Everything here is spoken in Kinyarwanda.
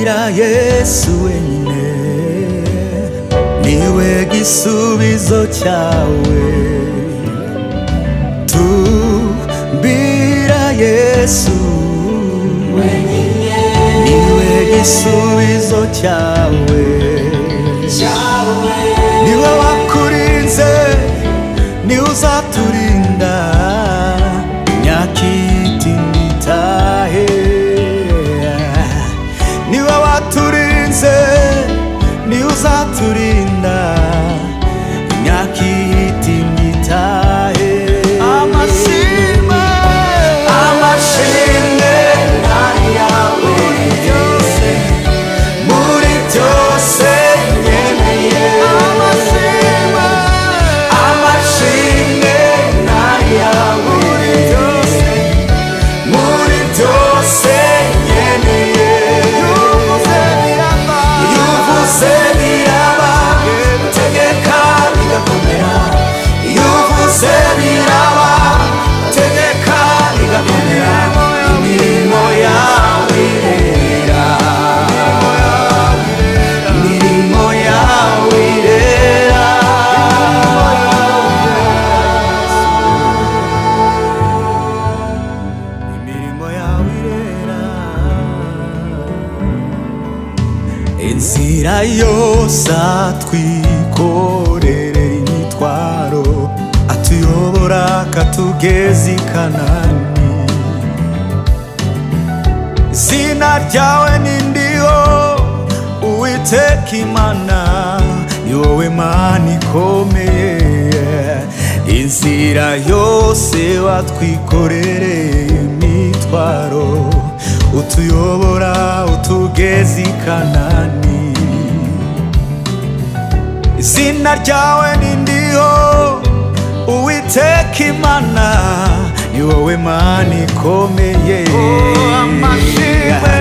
Tumbira Yesu wenyine, niwe gisubizo cyawe. Tumbira Yesu wenyine, niwe gisubizo cyawe. Niwe wakurinze, niwe uzaturinda imyaka itahe. Niwe waturinze, niwe uzaturinda imyaka itahe. Amashimwe, amashimwe yawe muri byose nkeneye. Amashimwe, amashimwe yawe muri byose nkeneye. Iyo uvuze biraba, tegeka bigakomera. Iyo uvuze biraba, tegeka bigakomera. Imirimo yawe irera, imirimo yawe irera. Imirimo yawe irera. Inzira yose atwikorere imitwaro, atuyobora akatugeza i Kanani. Izina ryawe ni ndiho, Uwiteka Imana, ni wowe Mana ikomeye. Inzira yose watwikorere imitwaro, utuyobora utugeza i Kanani. Izina ryawe ni ndiho, Uwiteka Imana, ni wowe Mana ikomeye. Amashimwe